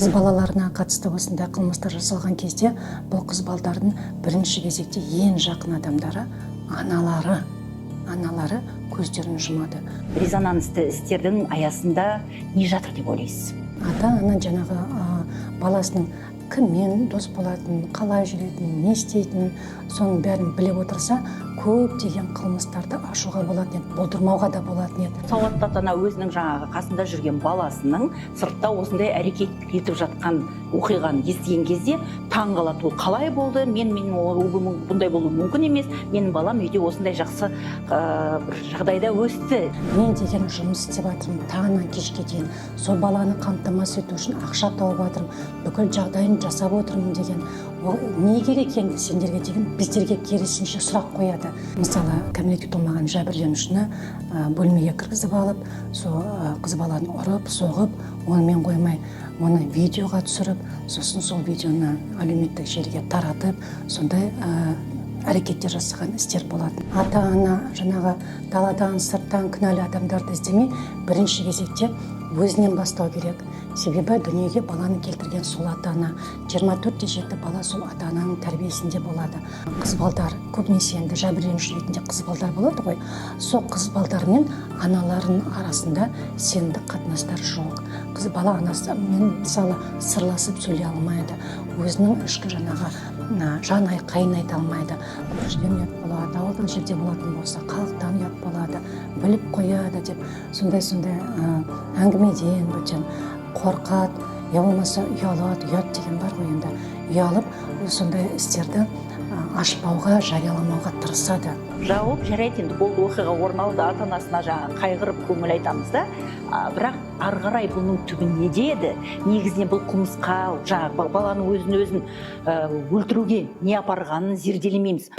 Қыз балаларына қатысты осындай қылмыстар жасалған кезде бұл қыз балдардың бірінші кезекте ең жақын адамдары аналары. Аналары көздерін жұмады. Резонансты істердің аясында не жатыр деп ойлайсыз? Ата-ана жаңағы баласының кіммен дос болатынын, қалай жүретінін, не істейтінін, соның бәрін біліп отырса, көптеген қылмыстарды ашуға болатын еді, болдырмауға да болатын еді. Сауатты ата-ана өзінің жаңағы қасында жүрген баласының сыртта осындай әрекет етіп жатқан оқиғаны естіген кезде таң қалады. Ол қалай болды? Мен ол бұндай болуы мүмкін емес. Менің балам үйде осындай жақсы бір жағдайда өсті. Мен деген жұмыс істеп жатырмын таңнан кешке дейін. Сол баланы қамтамасыз ету үшін ақша тауып жатырмын, бүкіл жағдайын жасап отырмын деген. Ол не керек енді сендерге деген біздерге керісінше сұрақ қояды. Мысалы, кәмелетке толмаған жәбірленушіні бөлмеге кіргізіп алып, сол қыз баланы ұрып, соғып, онымен қоймай, оны видеоға түсіріп, сосын сол видеоны әлеуметтік желіге таратып, сондай әрекеттер жасаған істер болатын. Ата-ана жаңағы даладан, сырттан кінәлі адамдарды іздемей, бірінші кезекте өзінен бастау керек. Себебі дүниеге баланы келтірген сол ата-ана. 24/7 бала сол ата-ананың тәрбиесінде болады. Қыз балдар көбінесе енді жәбірленуші ретінде қыз балдар болады ғой. Сол қыз балдар мен аналарының арасында сенімді қатынастар жоқ. Қыз бала анасымен мысалы сырласып сөйлей алмайды. Өзінің ішкі жаңағы жан айқайын айта алмайды. Көршіден ұят болады, ауылдық жерде болатын болса, халықтан ұят болады, біліп қояды деп сондай-сондай әңгімеден бөтен қорқады, я болмаса ұялады, ұят деген бар ғой енді. Ұялып, сондай істерді ашпауға, жарияламауға тырысады. Жауып, жарайды енді болды, оқиға орын алды, ата-анасына жаңағы қайғырып көңіл айтамыз да. Бірақ ары қарай бұның түбі неде еді? Негізінен бұл қылмысқа, жаңағы баланың өзін өзін өлтіруге не апарғанын зерделемейміз.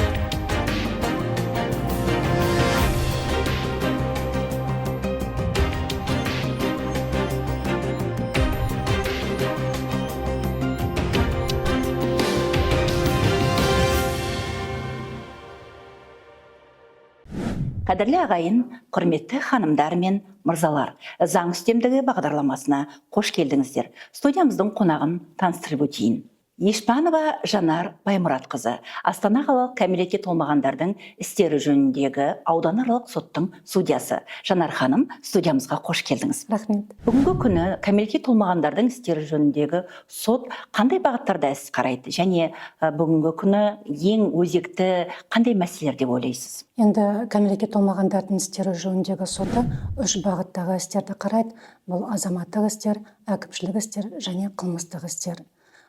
Қадірлі ағайын, құрметті ханымдар мен мырзалар, заң үстемдігі бағдарламасына қош келдіңіздер. Студиямыздың қонағын таныстырып өтейін. Ешпанова Жанар Баймұратқызы, Астана қалалық кәмелетке толмағандардың істері жөніндегі ауданаралық соттың судьясы. Жанар ханым, студиямызға қош келдіңіз. Рахмет. Бүгінгі күні кәмелетке толмағандардың істері жөніндегі сот қандай бағыттарда іс қарайды және бүгінгі күні ең өзекті қандай мәселелер деп ойлайсыз? Енді кәмелетке толмағандардың істері жөніндегі соты үш бағыттағы істерді қарайды. Бұл азаматтық істер, әкімшілік істер және қылмыстық істер.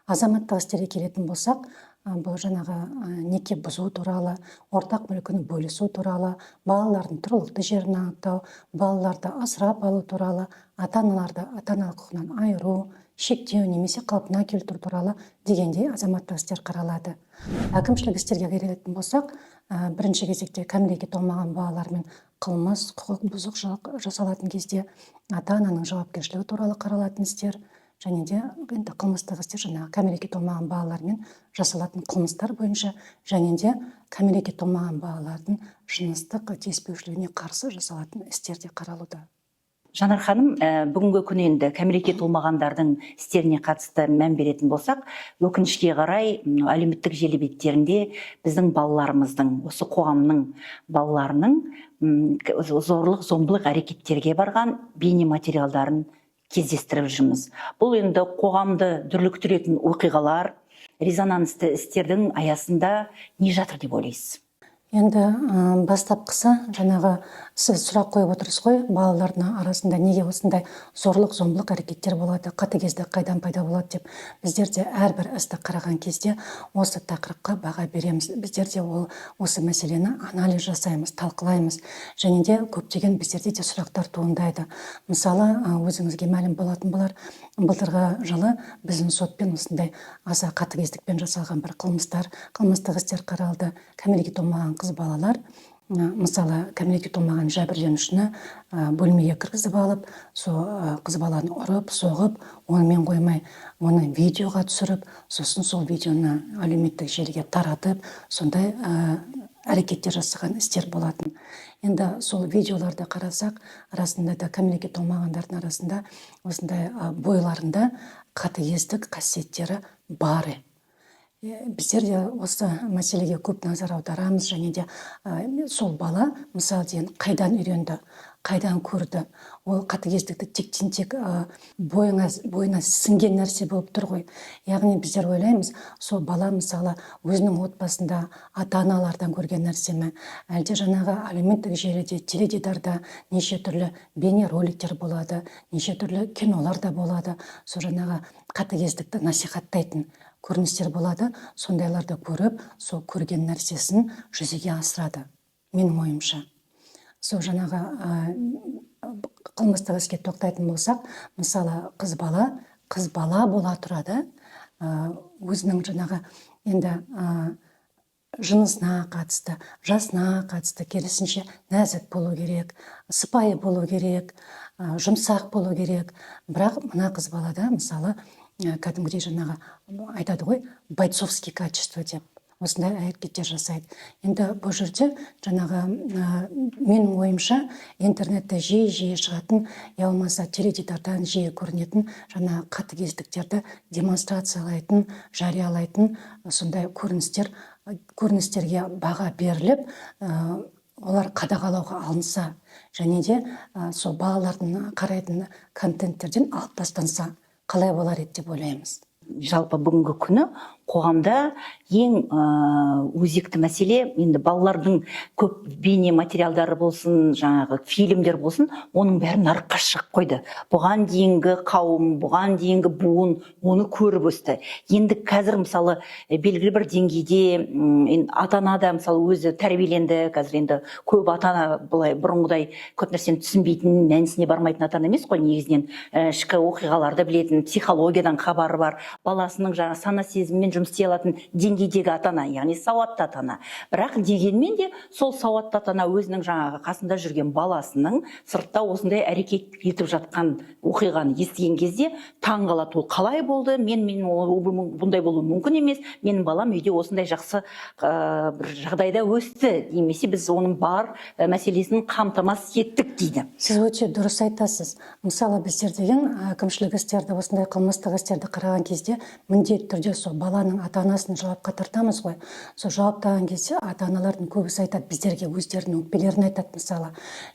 Азаматтық істерге келетін болсақ, бұл жаңағы неке бұзу туралы, ортақ мүлкін бөлісу туралы, балалардың тұрғылықты жерін анықтау, балаларды асырап алу туралы, ата-аналарды ата-аналық құқығынан айыру, шектеу немесе қалпына келтіру туралы дегендей азаматтық істер қаралады. Әкімшілік істерге келетін болсақ, бірінші кезекте кәмелетке толмаған балалармен қылмыс, құқық бұзушылық жасалатын кезде ата-ананың жауапкершілігі туралы қаралатын істер, және де енді қылмыстық істер жаңағы кәмелетке толмаған балалармен жасалатын қылмыстар бойынша және де кәмелетке толмаған балалардың жыныстық тиіспеушілігіне қарсы жасалатын істер де қаралуда. Жанар ханым, бүгінгі күні енді кәмелетке толмағандардың істеріне қатысты мән беретін болсақ, өкінішке қарай, әлеуметтік желі беттерінде біздің балаларымыздың, осы қоғамның балаларының, зорлық, зомбылық әрекеттерге барған бейнематериалдарын кездестіріп жүрміз. Бұл енді қоғамды дүрліктіретін оқиғалар, резонансты істердің аясында не жатыр деп ойлайсыз? Енді бастапқысы жаңағы сіз сұрақ қойып отырсыз ғой, балалардың арасында неге осындай зорлық, зомбылық әрекеттер болады, қатыгездік қайдан пайда болады деп. Біздер де әрбір істі қараған кезде осы тақырыпқа баға береміз. Біздер де осы мәселені анализ жасаймыз, талқылаймыз. Және де көптеген біздерде де сұрақтар туындайды. Мысалы, өзіңізге мәлім болатын болар, былтырғы жылы біздің сотпен осындай аса қатыгездікпен жасалған бір қылмыстық істер қаралды. Кәмелетке толмаған қыз балалар, мысалы, кәмелетке толмаған жәбірленушіні бөлмеге кіргізіп алып, сол қыз баланы ұрып, соғып, онымен қоймай, оны видеоға түсіріп, сосын сол видеоны әлеуметтік желіге таратып, сондай әрекеттер жасаған істер болатын. Енді сол видеоларды қарасақ, расында да кәмелетке толмағандардың арасында осындай бойларында Қатыгездік қасиеттері бар. Біздер де осы мәселеге көп назар аударамыз және де сол бала, мысалы деген, қайдан үйренді, қайдан көрді? Ол қатыгездікті тектен тек бойына сіңген нәрсе болып тұр ғой. Яғни біздер ойлаймыз, сол бала, мысалы, өзінің отбасында ата аналардан көрген нәрсе ме, әлде жаңағы әлеуметтік желіде, теледидарда неше түрлі бейнероликтер болады, неше түрлі кинолар да болады, сол жаңағы қатыгездікті насихаттайтын көріністер болады, сондайларды көріп, сол көрген нәрсесін жүзеге асырады. Менің ойымша, сол жаңағы қылмыстық іске тоқтайтын болсақ, мысалы, қыз бала бола тұра да, өзінің жаңағы енді жынысына қатысты, жасына қатысты, керісінше, нәзік болу керек, сыпайы болу керек, жұмсақ болу керек. Бірақ мына қыз балада, мысалы, кәдімгідей жаңағы айтады ғой, бойцовский качество деп, осындай әрекеттер жасайды. Енді бұл жерде жаңағы менің ойымша, интернетте жиі жиі шығатын я болмаса теледидардан жиі көрінетін жаңағы қатыгездіктерді демонстрациялайтын, жариялайтын сондай көріністерге баға беріліп, олар қадағалауға алынса және де сол балалардың қарайтын контенттерден алып тастанса, қалай болар еді деп ойлаймыз. Жалпы, бүгінгі күні қоғамда ең өзекті мәселе енді балалардың көп бейне материалдары болсын, жаңағы фильмдер болсын, оның бәрі нарыққа шығып қойды. Бұған дейінгі қауым, бұған дейінгі буын оны көріп өсті. Енді қазір, мысалы, белгілі бір деңгейде енді ата ана да, мысалы, өзі тәрбиеленді. Қазір енді көп ата ана былай бұрынғыдай көп нәрсені түсінбейтін, мәнісіне бармайтын ата ана емес қой негізінен. Ішкі оқиғаларды білетін, психологиядан хабары бар, баласының жаңа сана сезімімен жұмыс істей алатын деңгейдегі ата ана, яғни сауатты ата ана. Бірақ дегенмен де сол сауатты ата ана өзінің жаңағы қасында жүрген баласының сыртта осындай әрекет етіп жатқан оқиғаны естіген кезде таң қалады: ол қалай болды, мен ол бұндай болуы мүмкін емес, менің балам үйде осындай жақсы бір жағдайда өсті немесе біз оның бар мәселесін қамтамасыз еттік дейді. Сіз өте дұрыс айтасыз. Мысалы, біздер деген әкімшілік істерді, осындай қылмыстық істерді қараған кезде міндетті түрде сол баланың ата анасын жауапқа тартамыз ғой. Сол жауаптаған кезде ата аналардың көбісі айтады біздерге, өздерінің өкпелерін айтады. Мысалы,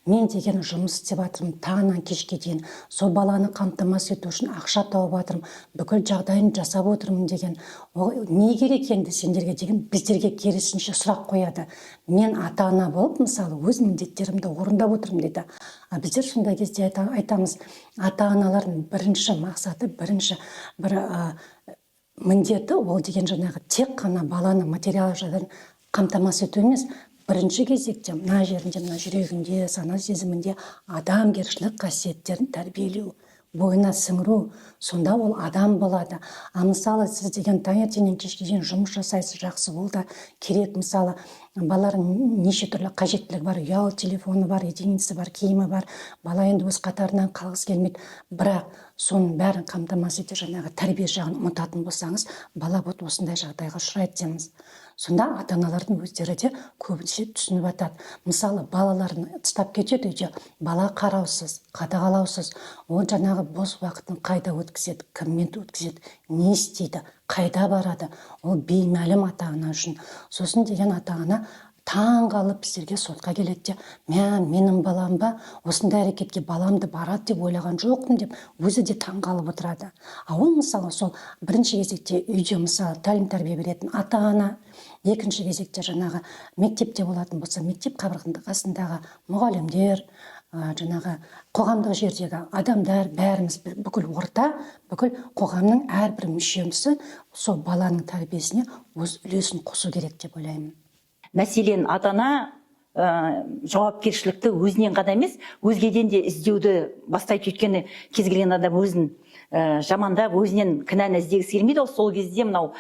мен деген жұмыс істеп жатырмын таңнан кешке дейін, сол баланы қамтамасыз ету үшін ақша тауып жатырмын, бүкіл жағдайын жасап отырмын деген. Ол не керек енді сендерге деген, біздерге керісінше сұрақ қояды. Мен ата ана болып, мысалы, өз міндеттерімді орындап отырмын дейді. А біздер сондай кезде айтамыз, ата аналардың бірінші мақсаты, бірінші бір міндеті ол деген жаңағы тек қана баланы материалдық жағдайдан қамтамасыз ету емес, бірінші кезекте мына жерінде, мына жүрегінде, сана сезімінде адамгершілік қасиеттерін тәрбиелеу, бойына сіңіру. Сонда ол адам болады. А мысалы, сіз деген таңертеңнен кешке дейін жұмыс жасайсыз, жақсы, ол да керек. Мысалы, балалардың неше түрлі қажеттілігі бар: ұялы телефоны бар, единиці бар, киімі бар. Бала енді өз қатарынан қалғысы келмейді. Бірақ соның бәрін қамтамасыз ете, жаңағы тәрбие жағын ұмытатын болсаңыз, бала вот осындай жағдайға ұшырайды дейміз. Сонда ата аналардың өздері де көбінесе түсініп жатады. Мысалы, балаларын тастап кетеді үйде, бала қараусыз, қадағалаусыз. Ол жаңағы бос уақытын қайда өткізеді, кіммен өткізеді, не істейді, қайда барады, ол беймәлім ата ана үшін. Сосын деген ата ана таң қалып біздерге, сотқа келеді де, мә, менің балам ба, осындай әрекетке баламды барады деп ойлаған жоқпын деп өзі де таң қалып отырады. А ол, мысалы, сол бірінші кезекте үйде, мысалы, тәлім тәрбие беретін ата ана, екінші кезекте жаңағы мектепте болатын болса, мектеп қабырғасындағы мұғалімдер, жаңағы қоғамдық жердегі адамдар, бәріміз, бүкіл орта, бүкіл қоғамның әрбір мүшесі сол баланың тәрбиесіне өз үлесін қосу керек деп ойлаймын. Мәселен, ата ана жауапкершілікті өзінен ғана емес, өзгеден де іздеуді бастайды. Өйткені кез келген адам өзін жамандап, өзінен кінәні іздегісі келмейді ғой. Сол кезде мынау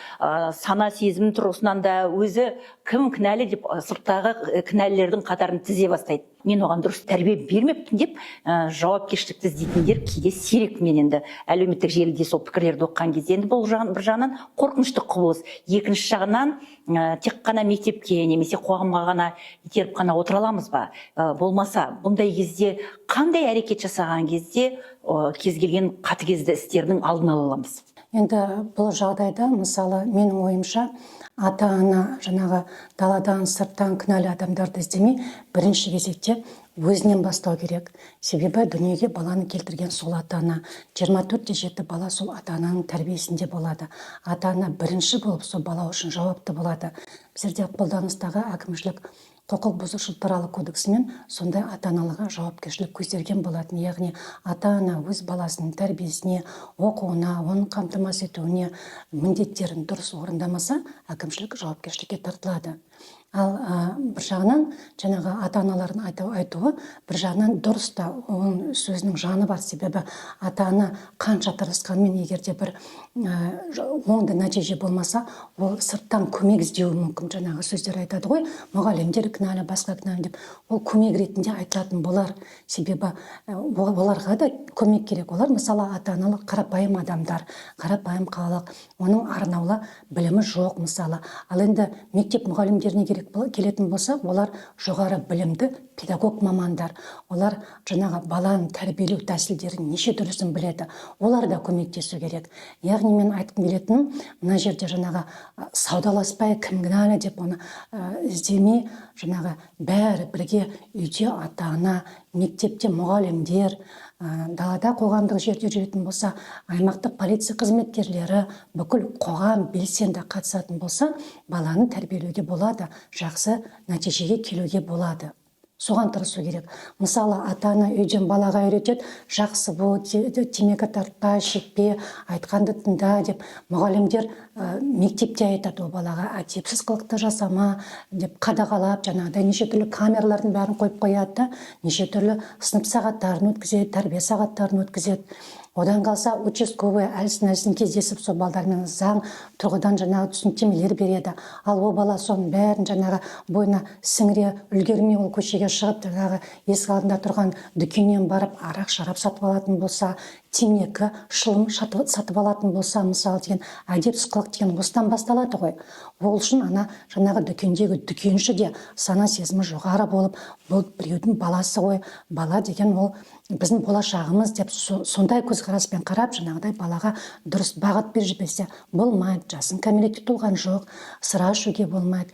сана сезім тұрғысынан да өзі кім кінәлі деп сырттағы кінәлілердің қатарын тізе бастайды. Мен оған дұрыс тәрбие бермеппін деп жауапкершілікті іздейтіндер кейде сирек. Мен енді әлеуметтік желіде сол пікірлерді оқыған кезде, енді бұл бір жағынан қорқынышты құбылыс, екінші жағынан тек қана мектепке немесе қоғамға ғана итеріп қана отыра аламыз ба? Болмаса бұндай кезде қандай әрекет жасаған кезде кез келген қатыгезді істердің алдын ала аламыз? Енді бұл жағдайда, мысалы, менің ойымша, ата ана жаңағы даладан, сырттан кінәлі адамдарды іздемей, бірінші кезекте өзінен бастау керек. Себебі дүниеге баланы келтірген сол ата ана. 24/7 бала сол ата ананың тәрбиесінде болады. Ата ана бірінші болып сол бала үшін жауапты болады. Біздерде қолданыстағы әкімшілік құқық бұзушылық туралы кодексімен сондай ата аналарға жауапкершілік көзделген болатын. Яғни ата ана өз баласының тәрбиесіне, оқуына, оның қамтамасыз етуіне міндеттерін дұрыс орындамаса, әкімшілік жауапкершілікке тартылады. Ал бір жағынан жаңағы ата аналардың айтуы бір жағынан дұрыс та, оның сөзінің жаны бар. Себебі ата ана қанша тырысқанмен, егер де бір оңды нәтиже болмаса, ол сырттан көмек іздеуі мүмкін. Жаңағы сөздер айтады ғой, мұғалімдер кінәлі, басқа кінәлі деп, ол көмек ретінде айтылатын болар. Себебі оларға да көмек керек. Олар, мысалы, ата аналар қарапайым адамдар, қарапайым халық, оның арнаулы білімі жоқ, мысалы. Ал енді мектеп мұғалімдеріне керек келетін болсақ, олар жоғары білімді педагог мамандар, олар жаңағы баланы тәрбиелеу тәсілдерін неше түрлісін біледі, олар да көмектесу керек. Яғни мен айтқым келетінім, мына жерде жаңағы саудаласпай, кім кінәлі деп оны іздемей, жаңағы бәрі бірге үйде ата ана, мектепте мұғалімдер, далада қоғамдық жерде жүретін болса, аймақтық полиция қызметкерлері, бүкіл қоғам белсенді қатысатын болса, баланы тәрбиелеуге болады, жақсы нәтижеге келуге болады. Соған тырысу керек. Мысалы, ата ана үйден балаға үйретеді: жақсы бол, темекі тартпа, шекпе, айтқанды тыңда деп. Мұғалімдер мектепте айтады ол балаға: әдепсіз қылықты жасама деп қадағалап, жаңағыдай неше түрлі камералардың бәрін қойып қояды да, неше түрлі сынып сағаттарын өткізеді, тәрбие сағаттарын өткізеді. Одан қалса, участковый әлсін әлсін кездесіп, сол балдармен заң тұрғыдан жаңағы түсініктемелер береді. Ал ол бала соның бәрін жаңағы бойына сіңіре үлгермей, ол көшеге шығып, жаңағы есік алдында тұрған дүкеннен барып арақ, шарап сатып алатын болса, темекі, шылым сатып алатын болса, мысалы деген, әдепсіз қылық деген осыдан басталады ғой. Ол үшін ана жаңағы дүкендегі дүкенші де сана сезімі жоғары болып, бұл біреудің баласы ғой, бала деген ол біздің болашағымыз деп, сондай көзқараспен қарап, жаңағыдай балаға дұрыс бағыт беріп жіберсе болмайды, жасың кәмелетке толған жоқ, сыра ішуге болмайды,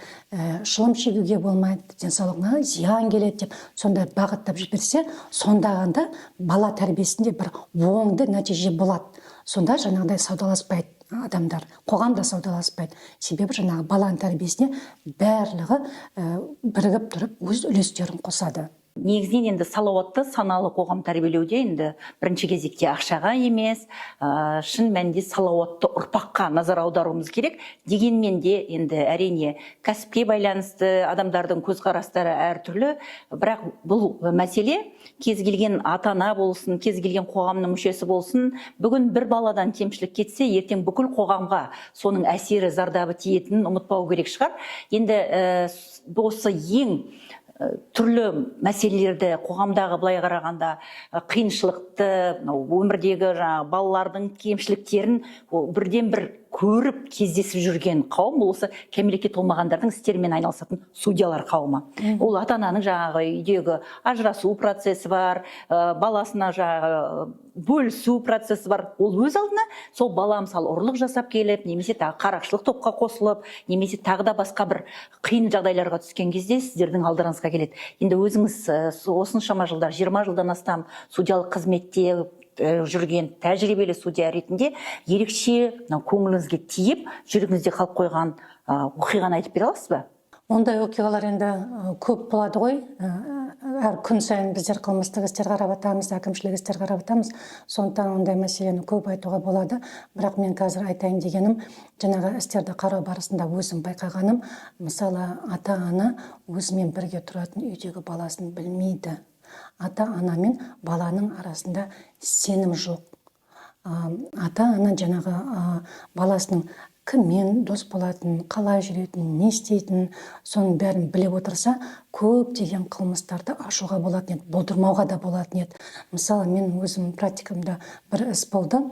шылым шегуге болмайды, денсаулығыңа зиян келеді деп сондай бағыттап жіберсе, сонда ғана бала тәрбиесінде бір оңды нәтиже болады. Сонда жаңағыдай саудаласпайды адамдар, қоғам да саудаласпайды. Себебі жаңағы баланың тәрбиесіне барлығы бірігіп тұрып өз үлестерін қосады. Негізінен енді салауатты, саналы қоғам тәрбиелеуде енді бірінші кезекте ақшаға емес, шын мәнінде салауатты ұрпаққа назар аударуымыз керек. Дегенмен де енді, әрине, кәсіпке байланысты адамдардың көзқарастары әртүрлі. Бірақ бұл мәселе кез келген ата ана болсын, кез келген қоғамның мүшесі болсын, бүгін бір баладан кемшілік кетсе, ертең бүкіл қоғамға соның әсері, зардабы тиетінін ұмытпау керек шығар. Енді осы ең түрлі мәселелерді, қоғамдағы былай қарағанда қиыншылықты, мынау өмірдегі жаңағы балалардың кемшіліктерін ол бірден бір көріп, кездесіп жүрген қауым ол осы кәмелетке толмағандардың істерімен айналысатын судьялар қауымы. Ол ата ананың жаңағы үйдегі ажырасу процесі бар, баласына жаңағы бөлісу процесі бар. Ол өз алдына сол бала, мысалы, ұрлық жасап келіп, немесе тағы қарақшылық топқа қосылып, немесе тағы да басқа бір қиын жағдайларға түскен кезде сіздердің алдарыңызға келеді. Енді өзіңіз осыншама жылдар, 20 жылдан астам судьялық қызметте жүрген тәжірибелі судья ретінде ерекше мынау көңіліңізге тиіп, жүрегіңізде қалып қойған оқиғаны айтып бере аласыз ба? Ондай оқиғалар енді көп болады ғой. Әр күн сайын біздер қылмыстық істер қарап жатамыз, әкімшілік істер қарап жатамыз, сондықтан ондай мәселені көп айтуға болады. Бірақ мен қазір айтайын дегенім, жаңағы істерді қарау барысында өзім байқағаным, мысалы, ата ана өзімен бірге тұратын үйдегі баласын білмейді. Ата ана мен баланың арасында сенім жоқ. Ата ана жаңағы баласының кіммен дос болатынын, қалай жүретінін, не істейтінін, соның бәрін біліп отырса, көптеген қылмыстарды ашуға болатын еді, болдырмауға да болатын еді. Мысалы, мен өзім практикамда бір іс болды.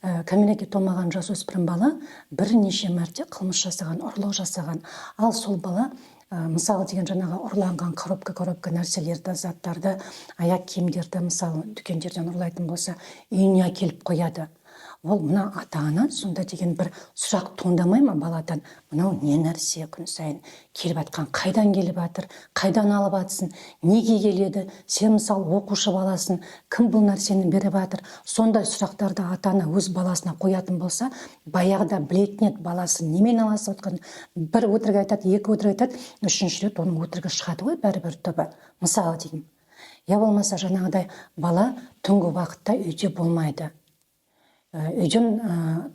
Кәмелетке толмаған жасөспірім бала бірнеше мәрте қылмыс жасаған, ұрлық жасаған. Ал сол бала, мысалы деген, жаңағы ұрланған коробка коробка нәрселерді, заттарды, аяқ киімдерді, мысалы, дүкендерден ұрлайтын болса, үйіне әкеліп қояды. Ол мына ата ана сонда деген бір сұрақ туындамай ма баладан: мынау не нәрсе, күн сайын келіп жатқан, қайдан келіп жатыр, қайдан алып жатсың, неге келеді, сен, мысалы, оқушы баласың, кім бұл нәрсені беріп жатыр? Сондай сұрақтарды ата ана өз баласына қоятын болса, баяғыда білетін еді баласы немен айналысып жатқанын. Бір өтірік айтады, екі өтірік айтады, үшінші рет оның өтірігі шығады ғой бәрібір түбі, мысалы деймін. Я болмаса жаңағыдай бала түнгі уақытта үйде болмайды, үйден,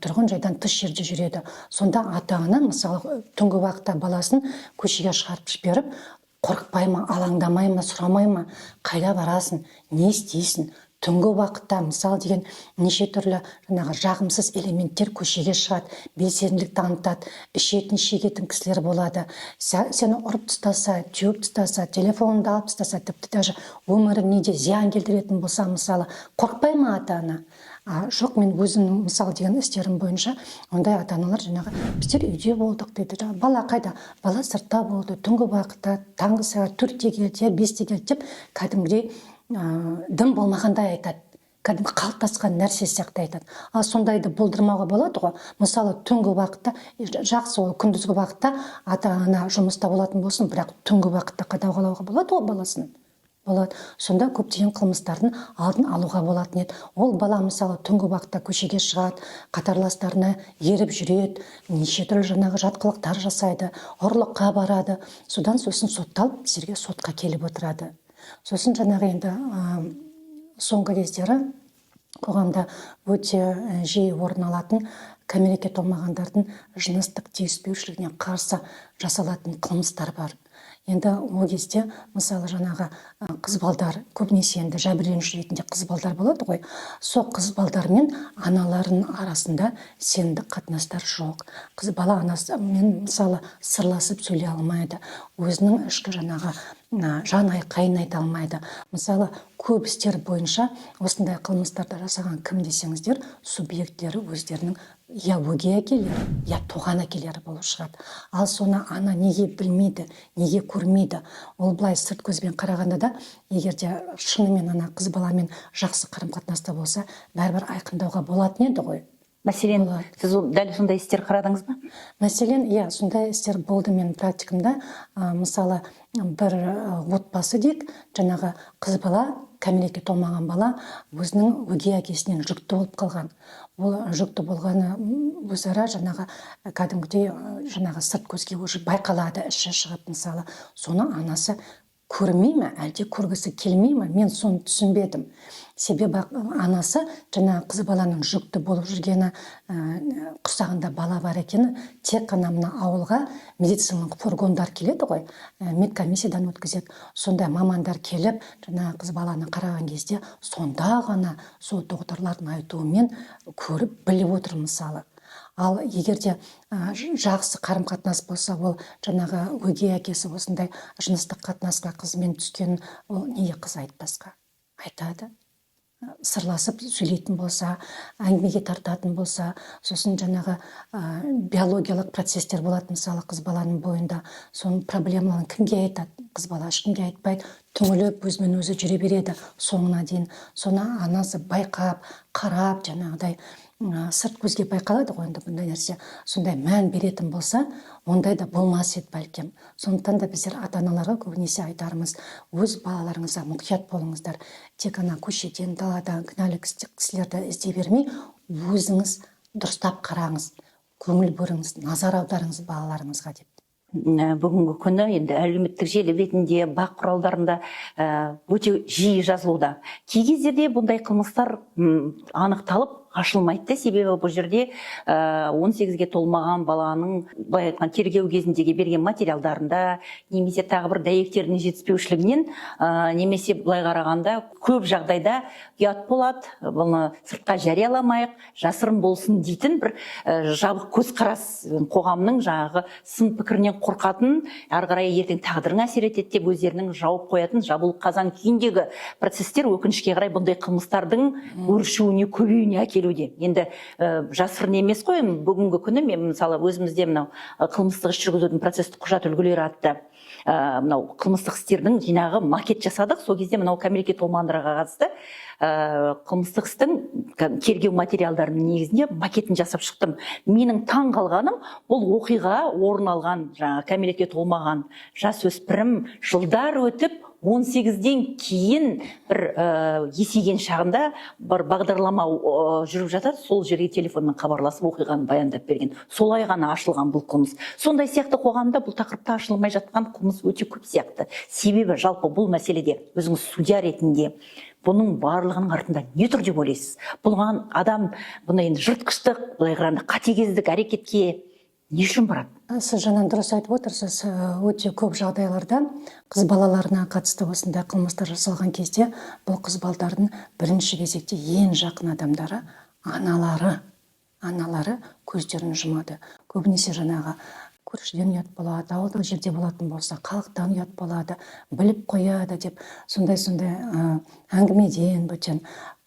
тұрғын жайдан тыс жерде жүреді. Сонда ата ана, мысалы, түнгі уақытта баласын көшеге шығарып жіберіп, қорықпай ма, алаңдамай ма, сұрамай ма: қайда барасың, не істейсің түнгі уақытта? Мысалы деген, неше түрлі жаңағы жағымсыз элементтер көшеге шығады, белсенділік танытады, ішетін, шегетін кісілер болады. Сені ұрып тастаса, теуіп тастаса, телефоныңды алып тастаса, тіпті даже өміріңе де зиян келтіретін болса, мысалы, қорықпай ма ата ана? А жоқ, мен өзімнің, мысалы деген, істерім бойынша ондай ата аналар жаңағы: «Біздер үйде болдық», – дейді. Жаңағы: «Бала қайда?» «Бала сыртта болды түнгі уақытта, таңғы сағат 4-те келді, я 5-те келді», – деп кәдімгідей дым болмағандай айтады, кәдімгі қалыптасқан нәрсе сияқты айтады. Ал сондайды болдырмауға болады ғой. Мысалы, түнгі уақытта жақсы, ол күндізгі уақытта ата ана жұмыста болатын болсын, бірақ түнгі уақытта қадағалауға болады ғой баласын, болады. Сонда көптеген қылмыстардың алдын алуға болатын еді. Ол бала, мысалы, түнгі уақытта көшеге шығады, қатарластарына еріп жүреді, неше түрлі жаңағы жат қылықтар жасайды, ұрлыққа барады, содан сосын сотталып, біздерге сотқа келіп отырады. Сосын жаңағы енді соңғы кездері қоғамда өте жиі орын алатын кәмелетке толмағандардың жыныстық тиіспеушілігіне қарсы жасалатын қылмыстар бар. Енді ол кезде, мысалы, жаңағы қыз балдар көбінесе, енді жәбірленуші ретінде қыз балдар болады ғой. Сол қыз балдар мен аналарының арасында сенімді қатынастар жоқ. Қыз бала анасымен, мысалы, сырласып сөйлей алмайды, өзінің ішкі жаңағы жан айқайын айта алмайды. Мысалы, көп істер бойынша осындай қылмыстарды жасаған кім десеңіздер, субъектілері өздерінің я өгей әкелері, я туған әкелері болып шығады. Ал соны ана неге білмейді, неге көрмейді? Ол былай сырт көзбен қарағанда да, егер де шынымен ана қыз баламен жақсы қарым қатынаста болса, бәрібір айқындауға болатын еді ғой. Мәселен, Болады. сіз дәл сондай істер қарадыңыз ба? Мәселен, иә, сондай істер болды менің практикамда. Мысалы, бір отбасы дейік, жаңағы қыз бала, кәмелетке толмаған бала өзінің өгей әкесінен жүкті болып қалған. Ол жүкті болғаны өзара жаңағы кәдімгідей жаңағы сырт көзге уже байқалады, іші шығып, мысалы. Соны анасы көрмей ме, әлде көргісі келмей ме, мен соны түсінбедім. Себебі анасы жаңағы қыз баланың жүкті болып жүргені, құрсағында бала бар екені тек қана мына ауылға медициналық фургондар келеді ғой, медкомиссиядан өткізеді, сондай мамандар келіп, жаңағы қыз баланы қараған кезде, сонда ғана сол докторлардың айтуымен көріп, біліп отыр, мысалы. Ал егер де жақсы қарым қатынас болса, ол жаңағы өгей әкесі осындай жыныстық қатынасқа қызымен түскенін ол неге қыз айтпасқа? Айтады, сырласып сөйлейтін болса, әңгімеге тартатын болса. Сосын жаңағы биологиялық процесстер болады, мысалы, қыз баланың бойында. Соның проблемаларын кімге айтады қыз бала? Ешкімге айтпайды, түңіліп, өзімен өзі жүре береді соңына дейін. Соны анасы байқап, қарап, жаңағыдай сырт көзге байқалады ғой енді бұндай нәрсе, сондай мән беретін болса, ондай да болмас еді бәлкім. Сондықтан да біздер ата аналарға көбінесе айтарымыз: өз балаларыңызға мұқият болыңыздар. Тек ана көшеден, даладан кінәлі кісілерді іздей бермей, өзіңіз дұрыстап қараңыз, көңіл бөліңіз, назар аударыңыз балаларыңызға деп. Бүгінгі күні енді әлеуметтік желі бетінде, бақ құралдарында өте жиі жазылуда. Кей кездерде бұндай қылмыстар анықталып, ашылмайды да. Себебі бұл жерде 18-ге толмаған баланың, былай айтқан, тергеу кезіндегі берген материалдарында немесе тағы бір дәйектердің жетіспеушілігінен, немесе былай қарағанда, көп жағдайда ұят болады, бұны сыртқа жарияламайық, жасырын болсын дейтін бір жабық көзқарас, қоғамның жаңағы сын пікірінен қорқатын, ары қарай ертең тағдырыңа әсер етеді деп өздерінің жауып қоятын, жабулы қазан күйіндегі процесстер, өкінішке қарай, бұндай қылмыстардың өршуіне, көбеюіне әкелуде. Енді жасырын емес қой, бүгінгі күні мен, мысалы, өзімізде мынау қылмыстық іс жүргізудің процесстік құжат үлгілері атты мынау қылмыстық істердің жинағы, макет жасадық. Сол кезде мынау кәмелетке толмағандарға қатысты Қылмыстық істің тергеу материалдарының негізінде макетін жасап шықтым. Менің таң қалғаным, бұл оқиға орын алған жаңағы кәмелетке толмаған жасөспірім жылдар өтіп, 18-ден кейін бір есейген шағында бір бағдарлама жүріп жатады, сол жерге телефонмен хабарласып, оқиғаны баяндап берген. Солай ғана ашылған бұл қылмыс. Сондай сияқты қоғамда бұл тақырыпта ашылмай жатқан қылмыс өте көп сияқты. Себебі жалпы бұл мәселеде өзіңіз судья ретінде бұның барлығының артында не тұр деп ойлайсыз? Бұған адам бұны енді жыртқыштық, былай қарағанда қатыгездік әрекетке не үшін барады? Сіз жаңа дұрыс айтып отырсыз. Өте көп жағдайларда қыз балаларына қатысты осындай қылмыстар жасалған кезде бұл қыз балдардың бірінші кезекте ең жақын адамдары аналары, аналары көздерін жұмады. Көбінесе жаңағы көршіден ұят болады, ауылдық жерде болатын болса, халықтан ұят болады, біліп қояды деп сондай сондай әңгімеден бөтен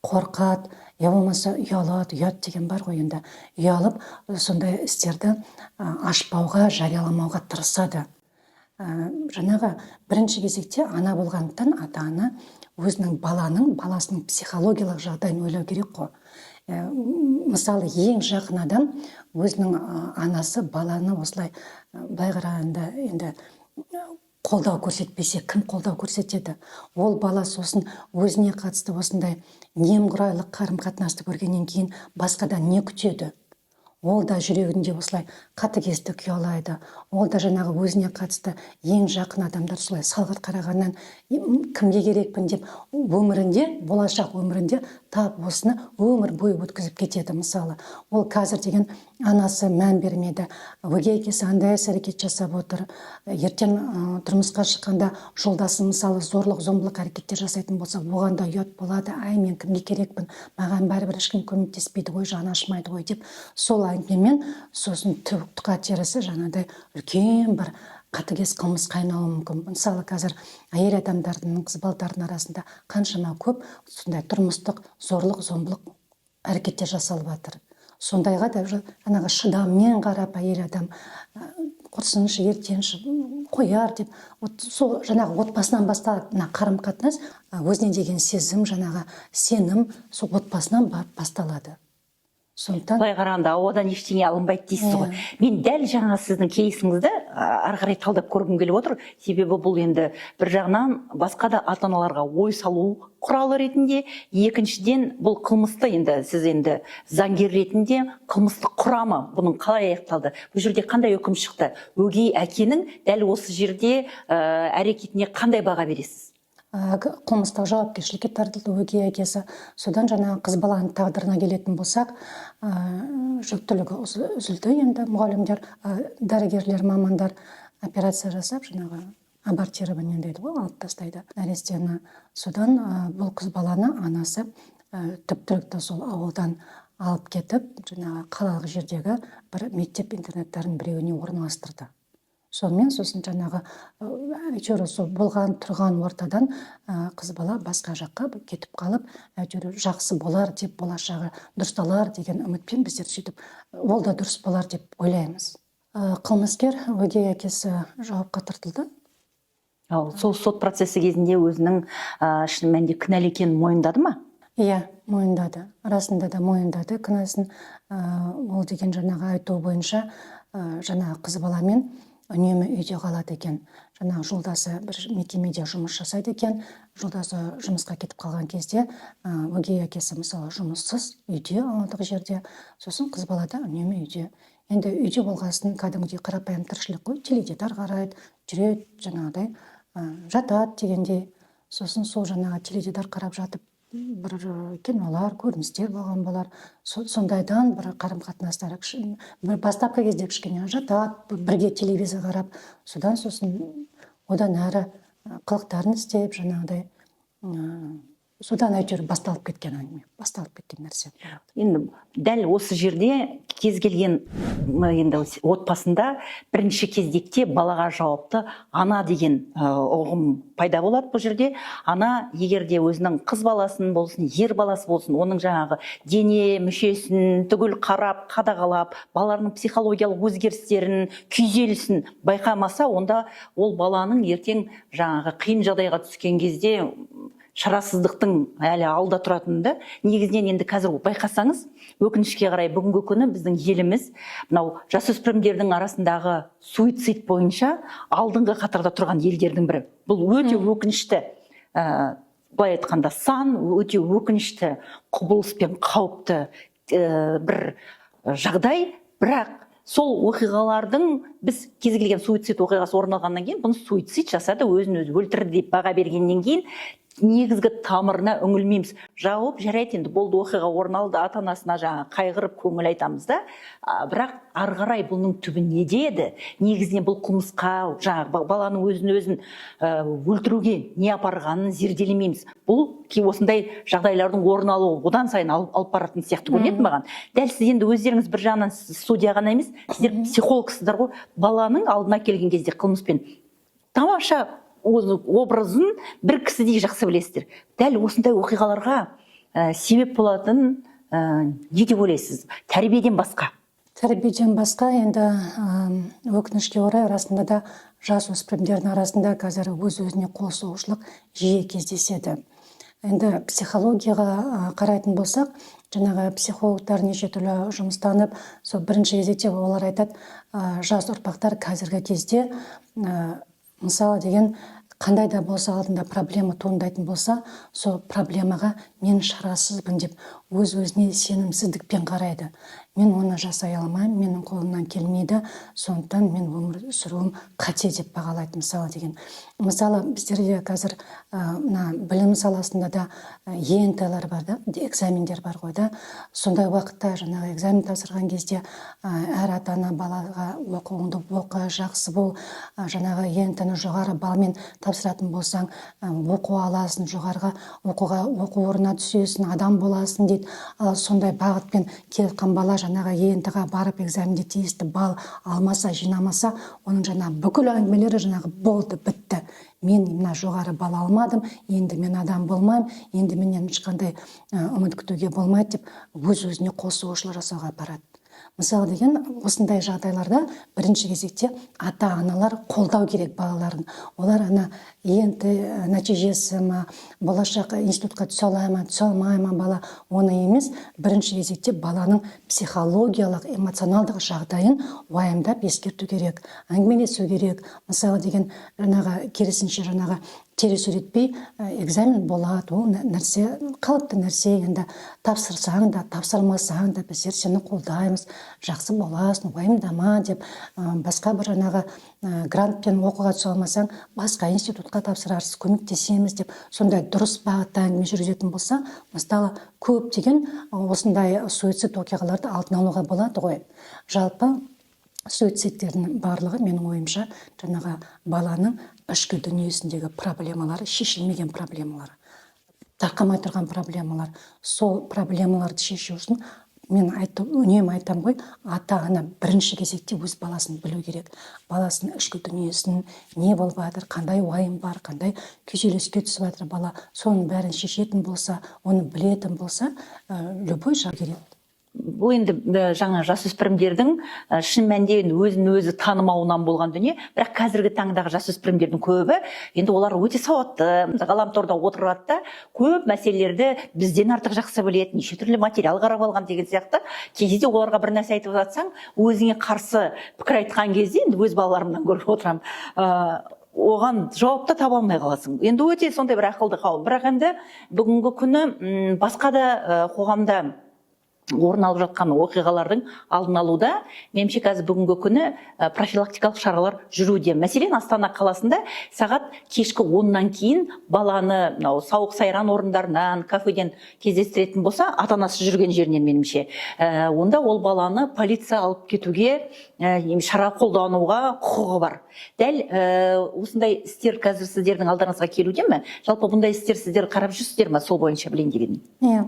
қорқады, я болмаса ұялады. Ұят деген бар ғой енді, ұялып сондай істерді ашпауға, жарияламауға тырысады. Жаңағы бірінші кезекте ана болғандықтан, ата ана өзінің баласының психологиялық жағдайын ойлау керек қой. Мысалы, ең жақын адам өзінің анасы баланы осылай былай қарағанда енді қолдау көрсетпесе, кім қолдау көрсетеді? Ол бала сосын өзіне қатысты осындай немқұрайлы қарым қатынасты көргеннен кейін басқадан не күтеді? Ол да жүрегінде осылай қатыгездік ұялайды. Ол да жаңағы өзіне қатысты ең жақын адамдар солай салғырт қарағаннан кімге керекпін деп өмірінде, болашақ өмірінде тап осыны өмір бойы өткізіп кетеді. Мысалы, ол қазір деген анасы мән бермеді, өгей әкесі андай іс әрекет жасап отыр, ертең тұрмысқа шыққанда жолдасы, мысалы, зорлық зомбылық әрекеттер жасайтын болса, оған да ұят болады. Ай, мен кімге керекпін, маған бәрібір ешкім көмектеспейді ғой, жаны ашымайды ғой деп, сол әңгімемен сосын тұқа терісі жаңағыдай үлкен бір қатыгез қылмысқа айналуы мүмкін. Мысалы, қазір әйел адамдардың, қыз балдардың арасында қаншама көп сондай тұрмыстық зорлық зомбылық әрекеттер жасалып жатыр. Сондайға да жаңағы шыдаммен қарап, әйел адам құрсыншы, ертеңші қояр деп, вот сол жаңағы отбасынан басталады мына қарым қатынас, өзіне деген сезім, жаңағы сенім сол отбасынан барып басталады. Сондықтан Былай қарағанда ауадан ештеңе алынбайды дейсіз ғой. Мен дәл жаңа сіздің кейсіңізді ары қарай талдап көргім келіп отыр. Себебі бұл енді бір жағынан басқа да ата аналарға ой салу құралы ретінде, екіншіден, бұл қылмысты енді сіз енді заңгер ретінде қылмыстық құрамы бұның қалай аяқталды, бұл жерде қандай үкім шықты, өгей әкенің дәл осы жерде әрекетіне қандай баға бересіз? Қылмыстық жауапкершілікке тартылды өгей әкесі. Содан жаңағы қыз баланың тағдырына келетін болсақ, жүктілігі үзілді. Енді мұғалімдер, дәрігерлер, мамандар операция жасап, жаңағы абортирование дейді ғой, алып тастайды нәрестені. Содан бұл қыз баланы анасы түпкілікті сол ауылдан алып кетіп, жаңағы қалалық жердегі бір мектеп интернаттардың біреуіне орналастырды. Сонымен сосын жаңағы әйтеуір сол болған тұрған ортадан қыз бала басқа жаққа кетіп қалып, әйтеуір жақсы болар деп, болашағы дұрысталар деген үмітпен біздер сөйтіп ол да дұрыс болар деп ойлаймыз. Қылмыскер өгей әкесі жауапқа тартылды. Ал сол сот процесі кезінде өзінің шын мәнінде кінәлі екенін мойындады ма? Иә, мойындады, расында да мойындады кінәсін. Ол деген жаңағы айтуы бойынша, жаңағы қыз баламен үнемі үйде қалады екен. Жаңағы жолдасы бір мекемеде жұмыс жасайды екен. Жолдасы жұмысқа кетіп қалған кезде өгей әкесі, мысалы, жұмыссыз, үйде, ауылдық жерде. Сосын қыз бала да үнемі үйде. Енді үйде болғасын кәдімгідей қарапайым тіршілік қой, теледидар қарайды, жүреді, жаңағыдай жатады дегендей. Сосын сол жаңағы теледидар қарап жатып бір кинолар, көріністер болған болар. Сондайдан бір қарым қатынастары бір бастапқы кезде кішкене жатады бірге телевизор қарап, содан сосын одан әрі қылықтарын істеп, жаңағыдай содан әйтеуір басталып кеткен әңгіме, басталып кеткен нәрсе. Енді дәл осы жерде кез келген енді отбасында бірінші кезекте балаға жауапты ана деген ұғым пайда болады. Бұл жерде ана егер де өзінің қыз баласын болсын, ер баласы болсын, оның жаңағы дене мүшесін түгел қарап, қадағалап, балаларының психологиялық өзгерістерін, күйзелісін байқамаса, онда ол баланың ертең жаңағы қиын жағдайға түскен кезде Шарасыздықтың әлі алда тұратынын да. Негізінен енді қазір байқасаңыз, өкінішке қарай, бүгінгі күні біздің еліміз мынау жасөспірімдердің арасындағы суицид бойынша алдыңғы қатарда тұрған елдердің бірі. Бұл өте өкінішті, былай айтқанда, сан, өте өкінішті құбылыс пен қауіпті бір жағдай. Бірақ сол оқиғалардың, біз кез келген суицид оқиғасы орын алғаннан кейін, бұны суицид жасады, өзін өзі өлтірді деп баға бергеннен кейін, негізгі тамырына үңілмейміз. Жауып, жарайды, енді болды, оқиға орын алды, ата анасына жаңағы қайғырып көңіл айтамыз да. Бірақ ары қарай бұның түбі неде еді, негізінен бұл қылмысқа, жаңағы баланың өзін өзін өлтіруге не апарғанын зерделемейміз. Бұл осындай жағдайлардың орын алуы одан сайын алып баратын сияқты көрінеді маған. Дәл сіз енді өздеріңіз бір жағынан, сіз судья ғана емес, сіздер психологсыздар ғой. Баланың алдына келген кезде қылмыспен тамаша образын бір кісідей жақсы білесіздер. Дәл осындай оқиғаларға себеп болатын не деп ойлайсыз тәрбиеден басқа? Тәрбиеден басқа енді, өкінішке орай, расында да жас өспірімдердің арасында қазір өз өзіне қол соғушылық жиі кездеседі. Енді психологияға қарайтын болсақ, жаңағы психологтар неше түрлі жұмыстанып, сол бірінші кезекте олар айтады, жас ұрпақтар қазіргі кезде, мысалы деген, қандай да болса алдында проблема туындайтын болса, сол проблемаға мен шарасызбын деп өз өзіне сенімсіздікпен қарайды. Мен оны жасай алмаймын, менің қолымнан келмейді, сондықтан мен өмір сүруім қате деп бағалайды. Мысалы деген, мысалы, біздерде қазір мына білім саласында да ЕНТ-лар бар да, экзамендер бар ғой да. Сондай уақытта жаңағы экзамен тапсырған кезде әр ата ана балаға: «Оқуыңды оқы, жақсы бол, жаңағы ЕНТ-ны жоғары балмен тапсыратын болсаң, оқу аласың, жоғарғы оқуға, оқу орнына түсесің, адам боласың», – дейді. Ал сондай бағытпен келе жатқан бала жаңағы ЕНТ-ға барып, экзаменде тиісті балл алмаса, жинамаса, оның жаңағы бүкіл әңгімелері жаңағы болды, бітті, мен мына жоғары балл алмадым, енді мен адам болмаймын, енді менен ешқандай үміт күтуге болмайды деп өз өзіне қол соғушылық жасауға барады. Мысалы деген, осындай жағдайларда бірінші кезекте ата аналар қолдау керек балаларын. Олар ана ЕНТ нәтижесі ма, болашақ институтқа түсе ала ма, түсе алмай ма бала, оны емес, бірінші кезекте баланың психологиялық, эмоционалдық жағдайын уайымдап, ескерту керек, әңгімелесу керек. Мысалы деген, жаңағы керісінше, жаңағы теріс үйретпей, экзамен болады, ол нәрсе қалыпты нәрсе, енді тапсырсаң да, тапсырмасаң да, біздер сені қолдаймыз, жақсы боласың, уайымдама деп, басқа бір жаңағы грантпен оқуға түсе алмасаң, басқа институтқа тапсырарсыз, көмектесеміз деп, сондай дұрыс бағытта әңгіме жүргізетін болса, мысалы, көптеген осындай суицид оқиғаларды алдын алуға болады ғой. Жалпы суицидтердің барлығы, менің ойымша, жаңағы баланың ішкі дүниесіндегі проблемалары, шешілмеген проблемалар, тарқамай тұрған проблемалар. Сол проблемаларды шешу үшін мен айтып, үнемі айтамын ғой, ата ана бірінші кезекте өз баласын білу керек, баласының ішкі дүниесін, не болып жатыр, қандай уайым бар, қандай күйзеліске түсіп жатыр бала. Соның бәрін шешетін болса, оны білетін болса, любой жақ керек. Бұл енді жаңа жасөспірімдердің шын мәнінде енді өзін өзі танымауынан болған дүние. Бірақ қазіргі таңдағы жасөспірімдердің көбі енді олар өте сауатты, ғаламторда отырады да, көп мәселелерді бізден артық жақсы біледі, неше түрлі материал қарап алған деген сияқты. Кей кезде оларға бір нәрсе айтып жатсаң, өзіңе қарсы пікір айтқан кезде, енді өз балаларымнан көріп отырамын, оған жауап та таба алмай қаласың. Енді өте сондай бір ақылды қауым. Бірақ енді бүгінгі күні басқа да қоғамда орын алып жатқан оқиғалардың алдын алуда, меніңше, қазір бүгінгі күні профилактикалық шаралар жүруде. Мәселен, Астана қаласында сағат кешкі 10-нан кейін баланы мынау сауық сайран орындарынан, кафеден кездестіретін болса, ата анасы жүрген жерінен, меніңше, онда ол баланы полиция алып кетуге, шара қолдануға құқығы бар. Дәл осындай істер қазір сіздердің алдарыңызға келуде ме? Жалпы бұндай істер сіздер қарап жүрсіздер ме? Сол бойынша білейін деп едім. Иә,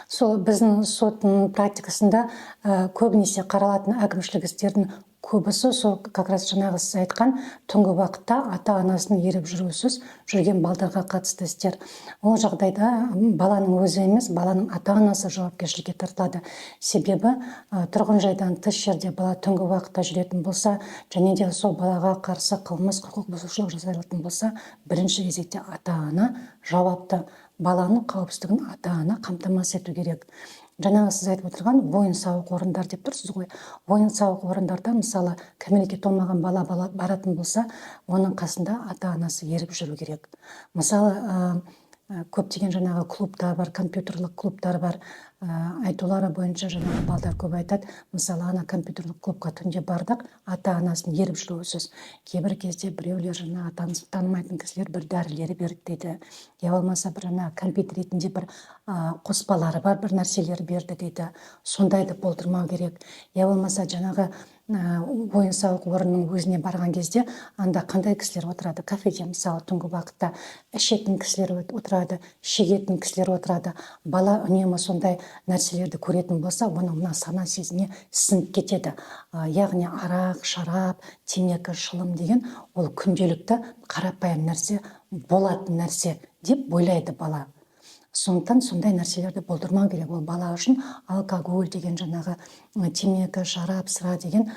сол біздің соттың практикасында көбінесе қаралатын әкімшілік істердің көбісі сол как раз жаңағы сіз айтқан түнгі уақытта ата анасының еріп жүрусіз жүрген балдарға қатысты істер. Ол жағдайда баланың өзі емес, баланың ата анасы жауапкершілікке тартылады. Себебі тұрғын жайдан тыс жерде бала түнгі уақытта жүретін болса және де сол балаға қарсы қылмыс, құқық бұзушылық жасалатын болса, бірінші кезекте ата ана жауапты. Баланың қауіпсіздігін ата ана қамтамасыз ету керек. Жаңағы сіз айтып отырған ойын сауық орындар деп тұрсыз ғой. Ойын сауық орындарда, мысалы, кәмелетке толмаған бала баратын болса, оның қасында ата анасы еріп жүру керек. Мысалы, көптеген жаңағы клубтар бар, компьютерлік клубтар бар. Айтулары бойынша, жаңағы балдар көп айтады, мысалы, ана компьютерлік клубқа түнде бардық, ата анасын еріп жүруісіз. Кейбір кезде біреулер, жаңағы танымайтын кісілер бір дәрілер берді дейді, я болмаса бір жаңағы компьютер ретінде бір қоспалары бар бір нәрселер берді дейді. Сондайды болдырмау керек. Я болмаса жаңағы ойын сауық орнының өзіне барған кезде анда қандай кісілер отырады? Кафеде, мысалы, түнгі уақытта ішетін кісілер отырады, шегетін кісілер отырады. Бала үнемі сондай нәрселерді көретін болса, оның мына сана сезіміне сіңіп кетеді. Яғни арақ, шарап, темекі, шылым деген ол күнделікті қарапайым нәрсе, болатын нәрсе деп ойлайды бала. Сондықтан сондай нәрселерді болдырмау керек. Ол бала үшін алкоголь деген, жаңағы темекі, шарап, сыра деген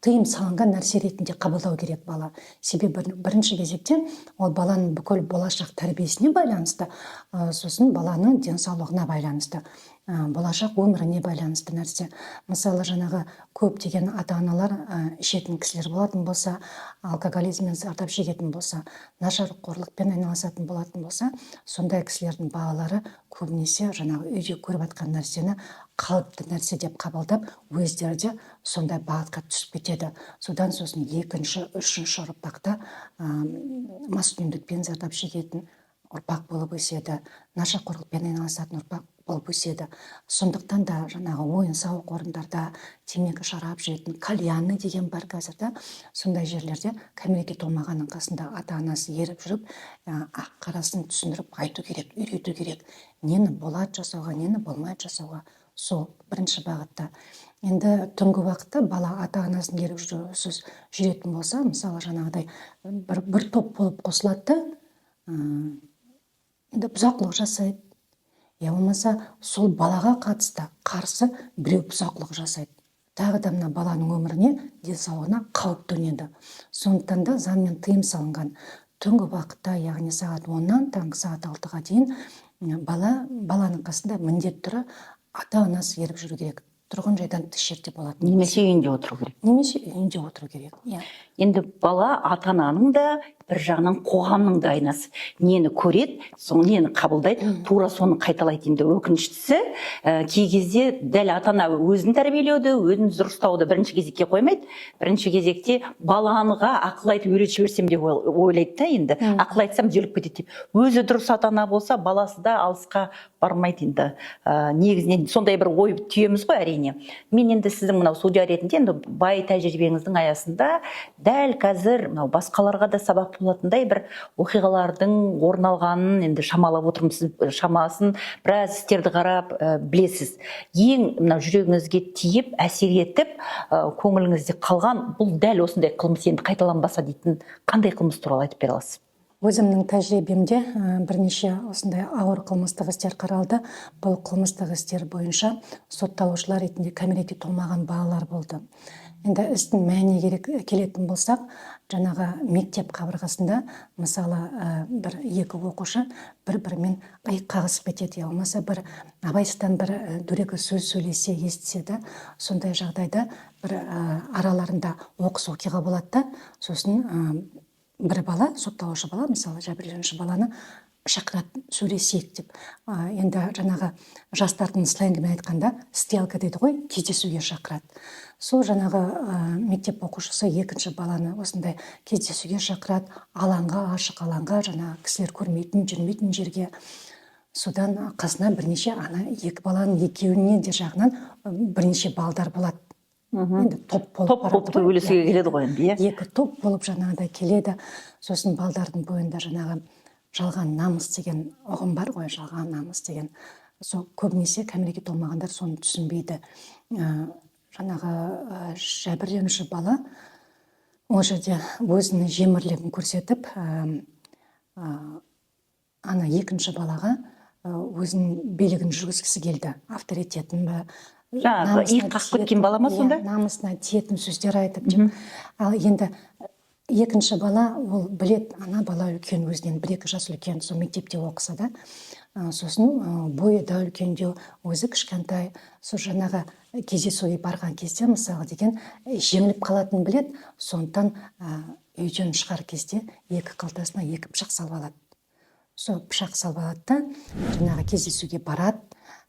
тыйым салынған нәрсе ретінде қабылдау керек бала. Себебі бірінші кезекте ол баланың бүкіл болашақ тәрбиесіне байланысты, сосын баланың денсаулығына байланысты, болашақ өміріне байланысты нәрсе. Мысалы, жаңағы көптеген ата аналар ішетін кісілер болатын болса, алкоголизмнен зардап шегетін болса, нашақорлықпен айналысатын болатын болса, сондай кісілердің балалары көбінесе жаңағы үйде көріп жатқан нәрсені қалыпты нәрсе деп қабылдап, өздері де сондай бағытқа түсіп кетеді. Содан сосын екінші, үшінші ұрпақта маскүнемдікпен зардап шегетін ұрпақ болып өседі, нашақорлықпен айналысатын ұрпақ болып өседі. Сондықтан да жаңағы ойын сауық орындарда темекі, шарап жейтін, кальянный деген бар қазір да, сондай жерлерде кәмелетке толмағанның қасында ата анасы еріп жүріп, ақ қарасын түсіндіріп айту керек, үйрету керек, нені болады жасауға, нені болмайды жасауға. Сол бірінші бағытта. Енді түнгі уақытта бала ата анасын еріп жүрусіз жүретін болса, мысалы, жаңағыдай бір топ болып қосылады да, енді бұзақылық жасайды, я болмаса сол балаға қатысты қарсы біреу бұзақылық жасайды, тағы да мына баланың өміріне, денсаулығына қауіп төнеді. Сондықтан да заңмен тыйым салынған түнгі уақытта, яғни сағат 10-нан таңғы сағат 6-ға дейін баланың қасында міндетті түрі ата анасы еріп жүру керек, тұрғын жайдан тыс жерде болатын Немесе үйінде отыру керек. Немесе үйінде отыру керек, иә. Енді бала ата ананың да, бір жағынан қоғамның да айнасы. Нені көреді, соны, нені қабылдайды, тура соны қайталайды. Енді өкініштісі, кей кезде дәл ата ана өзін тәрбиелеуді, өзін дұрыстауды бірінші кезекке қоймайды. Бірінші кезекте балаға ақыл айтып үйретіп жіберсем деп ойлайды да. Енді ақыл айтсам, түзеліп кетеді деп. Өзі дұрыс ата ана болса, баласы да алысқа бармайды енді. Негізінен сондай бір ой түйеміз ғой, әрине. Мен енді сіздің мынау судья ретінде енді бай тәжірибеңіздің аясында дәл қазір мынау басқаларға да сабақ болатындай бір оқиғалардың орын алғанын енді шамалап отырмын. Сіз шамасын біраз істерді қарап, білесіз. Ең мынау жүрегіңізге тиіп, әсер етіп, көңіліңізде қалған, бұл дәл осындай қылмыс енді қайталанбаса дейтін қандай қылмыс туралы айтып бере аласыз? Өзімнің тәжірибемде бірнеше осындай ауыр қылмыстық істер қаралды. Бұл қылмыстық істер бойынша сотталушылар ретінде кәмелетке толмаған балалар болды. Енді істің мәніне керек келетін болсақ, жаңағы мектеп қабырғасында, мысалы, бір екі оқушы бір бірімен иық қағысып кетеді, я болмаса бір абайсыздан бір дөрекі сөз сөйлесе, естісе да, сондай жағдайда бір араларында оқыс оқиға болады да, сосын бір бала, сотталушы бала, мысалы, жәбірленуші баланы шақырады, сөйлесейік деп. Енді жаңағы жастардың сленгімен айтқанда, стрелка дейді ғой, кездесуге шақырады. Сол жаңағы мектеп оқушысы екінші баланы осындай кездесуге шақырады, алаңға, ашық алаңға, жаңағы кісілер көрмейтін, жүрмейтін жерге. Содан қасына бірнеше ана екі баланың екеуіне де жағынан бірнеше балдар болады. Енді топ болып Топ барады болып ғой. төбелесуге келеді ғой енді, иә. Екі топ болып жаңағыдай келеді. Сосын балдардың бойында жаңағы жалған намыс деген ұғым бар ғой, жалған намыс деген. Сол көбінесе кәмелетке толмағандар соны түсінбейді. Жаңағы жәбірленуші бала ол жерде өзінің жемірлігін көрсетіп, ана екінші балаға өзінің билігін жүргізгісі келді, авторитетін ба. Жаңағы Намысына иық қағып кеткен бала ма тиетін- сонда? Иә, намысына тиетін сөздер айтып деп. Ал енді Екінші бала ол білет, ана бала үлкен, өзінен 1-2 жас үлкен, сол мектепте оқыса да, сосын бойы да үлкендеу, өзі кішкентай. Сол жаңағы кездесуге барған кезде, мысалы деген, жеңіліп қалатынын білет. Сондықтан үйден шығар кезде екі қалтасына екі пышақ салып алады. Сол пышақ салып алады да, жаңағы кездесуге барады.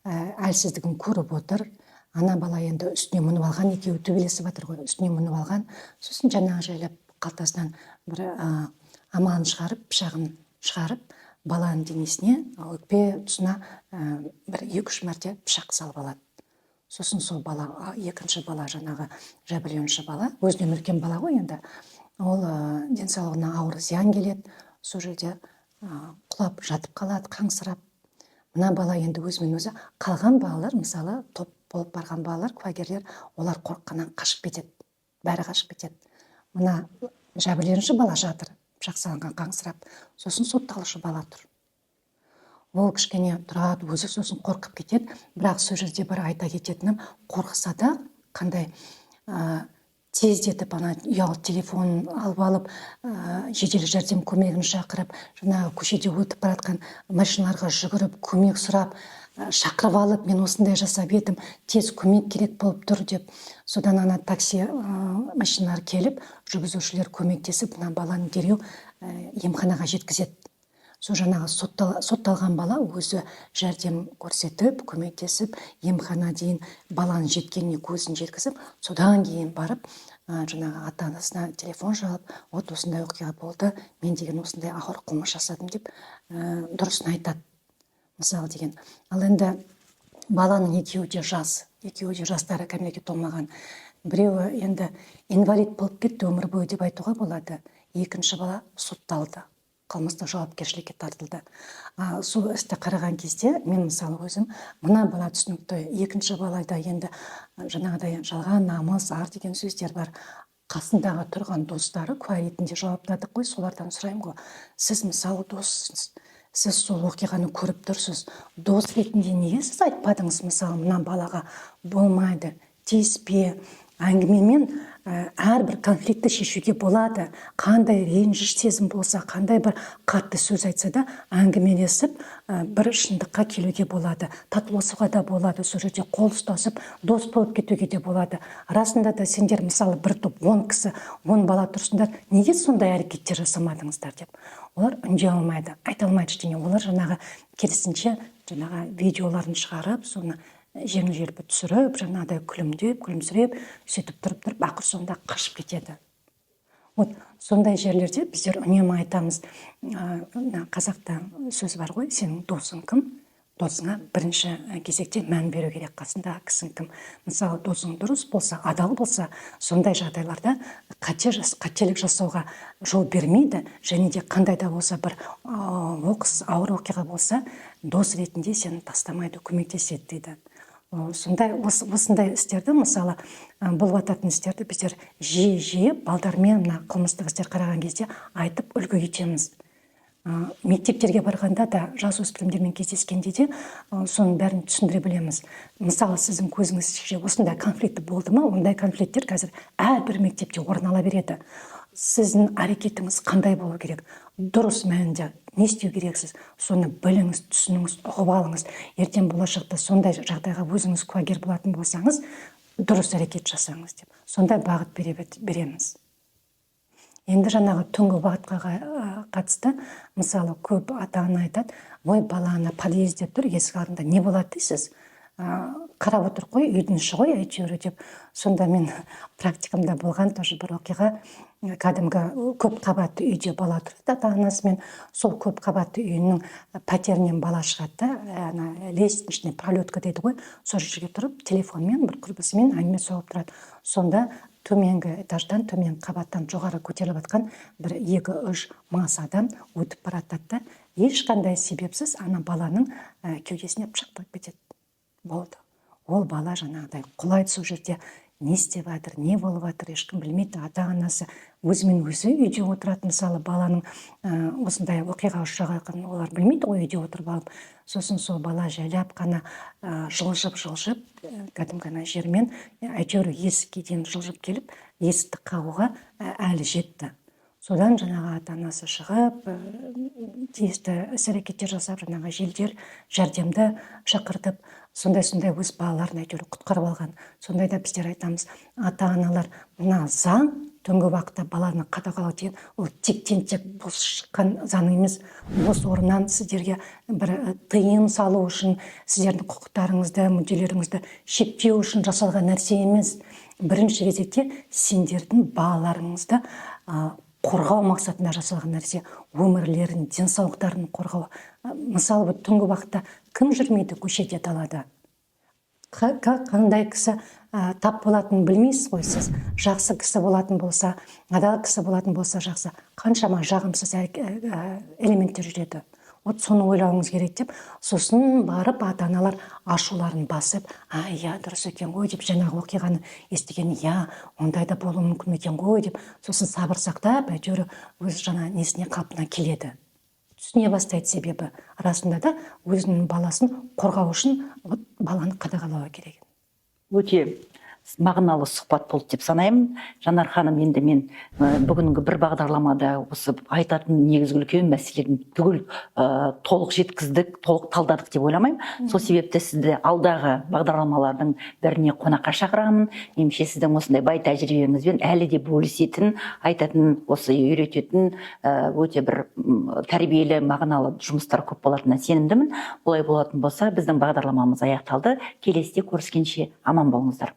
Әлсіздігін көріп отыр ана бала. Енді үстіне мініп алған, екеуі төбелесіп жатыр ғой, үстіне мініп алған. Сосын жаңағы жайлап қалтасынан бір амалын шығарып, пышағын шығарып, баланың денесіне, өкпе тұсына бір екі үш мәрте пышақ салып алады. Сосын сол бала, екінші бала, жаңағы жәбірленуші бала, өзінен үлкен бала ғой енді, ол денсаулығына ауыр зиян келеді. Сол жерде құлап жатып қалады қаңсырап. Мына бала енді өзімен өзі. Қалған балалар, мысалы, топ болып барған балалар, куәгерлер, олар қорыққаннан қашып кетеді, бәрі қашып кетеді. Мына жәбірленуші бала жатыр пышақ салынған, қаңсырап. Сосын сотталушы бала тұр. Ол кішкене тұрады өзі, сосын қорқып кетеді. Бірақ сол жерде бір айта кететінім, қорықса да қандай тездетіп ана ұялы телефонын алып алып, жедел жәрдем көмегін шақырып, жаңағы көшеде өтіп бара жатқан машиналарға жүгіріп, көмек сұрап, шақырып алып, «Мен осындай жасап едім, тез көмек керек болып тұр» деп. Содан ана такси машиналар келіп, жүргізушілер көмектесіп, мына баланы дереу емханаға жеткізеді. Сол жаңағы сотталған бала өзі жәрдем көрсетіп, көмектесіп, емхана дейін баланың жеткеніне көзін жеткізіп, содан кейін барып жаңағы ата анасына телефон шалып, «Вот осындай оқиға болды, мен деген осындай ауыр қылмыс жасадым» деп дұрысын айтады, мысалы деген. Ал енді баланың екеуі де жас, екеуі де жастары кәмелетке толмаған. Біреуі енді инвалид болып кетті өмір бойы деп айтуға болады. Екінші бала сотталды, қылмыстық жауапкершілікке тартылды. Сол істі қараған кезде мен, мысалы, өзім мына бала түсінікті, екінші балада енді жаңағыдай жалған намыс, ар деген сөздер бар. Қасындағы тұрған достары куә ретінде жауаптадық қой, солардан сұраймын ғой: «Сіз, мысалы, доссыз, сіз сол оқиғаны көріп тұрсыз, дос ретінде неге сіз айтпадыңыз, мысалы, мына балаға болмайды, тиіспе, әңгімемен әрбір конфликтті шешуге болады, қандай ренжіш сезім болса, қандай бір қатты сөз айтса да, әңгімелесіп, бір шындыққа келуге болады, татуласуға да болады, сол жерде қол ұстасып, дос болып кетуге де болады. Расында да сендер, мысалы, бір топ 10 кісі, 10 бала тұрсыңдар, неге сондай әрекеттер жасамадыңыздар?» деп. Олар үндей алмайды, айта алмайды ештеңе. Олар жаңағы керісінше жаңағы видеоларын шығарып, соны жеңіл желпі түсіріп, жаңағыдай күлімдеп, күлімсіреп, сөйтіп тұрып тұрып, ақыр соңында қашып кетеді. Вот сондай жерлерде біздер үнемі айтамыз, мына қазақта сөз бар ғой: «Сенің досың кім?» Досыңа бірінші кезекте мән беру керек, қасындағы кісің кім. Мысалы, досың дұрыс болса, адал болса, сондай жағдайларда қателік жасауға жол бермейді және де қандай да болса бір оқыс ауыр оқиға болса, дос ретінде сені тастамайды, көмектеседі дейді. Сондай осындай істерді, мысалы, болып жататын істерді біздер жиі жиі балдармен мына қылмыстық істер қараған кезде айтып, үлгі етеміз. Мектептерге барғанда да, жасөспірімдермен кездескенде де соның бәрін түсіндіре білеміз. Мысалы, сіздің көзіңізше осындай конфликт болды ма? Ондай конфликттер қазір әрбір мектепте орын ала береді. Сіздің әрекетіңіз қандай болу керек, дұрыс мәнінде не істеу керексіз, соны біліңіз, түсініңіз, ұғып алыңыз. Ертең болашақта сондай жағдайға өзіңіз куәгер болатын болсаңыз, дұрыс әрекет жасаңыз деп, сондай бағыт береміз. Енді жаңағы түнгі уақытқа қатысты, мысалы, көп ата ана айтады: «Ой, бала ана подъездде тұр, есік алдында, не болады дейсіз, қарап отыр қой, үйдің іші ғой әйтеуір» деп. Сонда мен практикамда болған тоже бір оқиға: кәдімгі көп қабатты үйде бала тұрады ата анасымен. Сол көп қабатты үйінің пәтерінен бала шығады да, ана лестничный пролетка дейді ғой, сол жерге тұрып, телефонмен бір құрбысымен әңгіме соғып тұрады. Сонда төменгі этаждан, төменгі қабаттан жоғары көтеріліп жатқан бір екі үш мас адам өтіп бара жатады да, ешқандай себепсіз ана баланың кеудесіне пышақ тығып кетеді. Болды, ол бала жаңағыдай құлайды сол жерде. Не істеп жатыр, не болып жатыр, ешкім білмейді. Ата анасы өзімен өзі үйде отырады. Мысалы, баланың осындай оқиғаға ұшырағанын олар білмейді ғой үйде отырып алып. Сосын сол бала жайлап қана жылжып жылжып кәдімгі ана жермен әйтеуір есікке дейін жылжып келіп, есікті қағуға әлі жетті. Содан жаңағы ата анасы шығып, тиісті іс әрекеттер жасап, жаңағы жедел жәрдемді шақыртып, сондай сондай өз балаларын әйтеуір құтқарып алған. Сондайда біздер айтамыз: ата аналар, мына заң, түнгі уақытта баланы қадағалау деген, ол тектен тек бос шыққан заң емес. Бос орыннан сіздерге бір тыйым салу үшін, сіздердің құқықтарыңызды, мүдделеріңізді шектеу үшін жасалған нәрсе емес. Бірінші кезекте сендердің балаларыңызды қорғау мақсатында жасалған нәрсе, өмірлерін, денсаулықтарын қорғау. Мысалы, вот түнгі уақытта кім жүрмейді көшеде, далада? Қандай кісі тап болатынын білмейсіз ғой сіз. Жақсы кісі болатын болса, адал кісі болатын болса, жақсы. Қаншама жағымсыз элементтер жүреді. Вот соны ойлауыңыз керек деп. Сосын барып ата аналар ашуларын басып, а, иә, дұрыс екен ғой деп, жаңағы оқиғаны естіген, иә, ондай да болуы мүмкін екен ғой деп, сосын сабыр сақтап, әйтеуір өз жаңа несіне, қалпына келеді, түсіне бастайды. Себебі расында да өзінің баласын қорғау үшін вот баланы қадағалау керек. Өте мағыналы сұхбат болды деп санаймын, Жанар ханым. Енді мен бүгінгі бір бағдарламада осы айтатын негізгі үлкен мәселелерін түгел толық жеткіздік, толық талдадық деп ойламаймын. Сол себепті сізді алдағы бағдарламалардың біріне қонаққа шақырамын. Меніңше, сіздің осындай бай тәжірибеңізбен әлі де бөлісетін, айтатын, осы үйрететін өте бір тәрбиелі, мағыналы жұмыстар көп болатынына сенімдімін. Олай болатын болса, біздің бағдарламамыз аяқталды. Келесіде көріскенше аман болыңыздар.